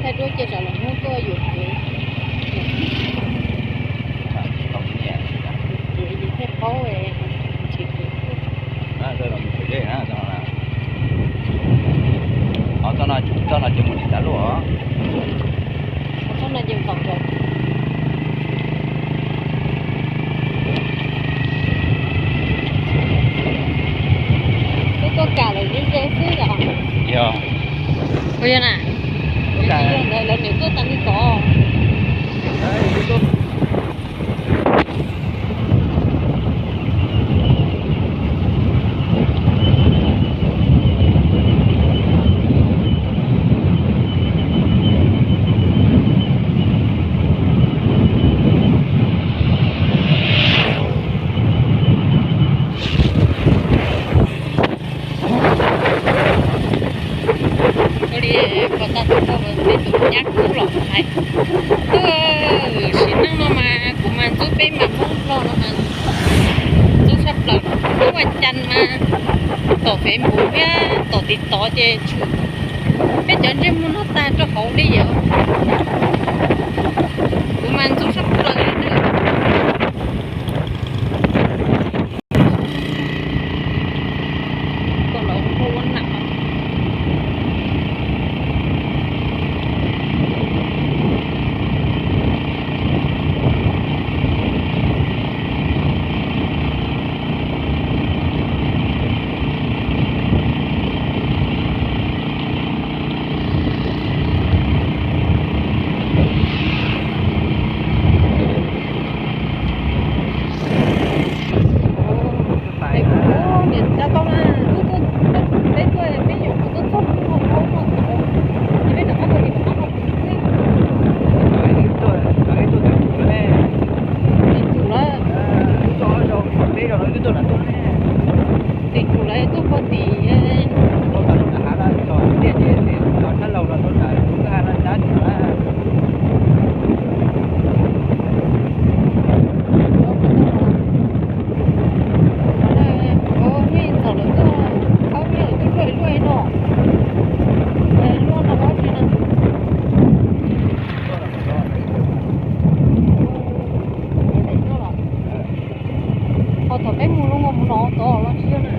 Thaij duab cia tsam los Hmoob tuaj yuam kev. Yuam kev ces thiaj paub tsis kev tuaj. Txoj no ces mus li tas luaj. Txoj no ces nkaum nkaus. Twb tuaj kam lawm ze ze xwb yom. Yog. Puas yog na? Yog ntawd lawv niam tuaj tas li tod. Ua li pom tag nrho tej tus nyab kub los hais, sim neej no mas kuv mas ntxub peb mas Hmoob Nplog no mas ntxub tshaj plaws. Hnub vas cas mas tom Facebook thiab tom TikTok ces tshwm peb cov ntsej muag no tag rau hauv li yom. Kuv mas ntxub tshaj plaws li. Koj los ua ua nam. Peb tuaj, peb nyuam qhuav tuaj txog lub no, ces peb rov qab los ces rov qab los tim tsum lawm. Tim tsum lawm, tuaj puag tim. Nej txog lawm tuaj, qhov me nyuam tuaj luaj luaj no, luaj no qhov tsis no. Ho thaum peb mus lub no mus no tod los tsis yog na.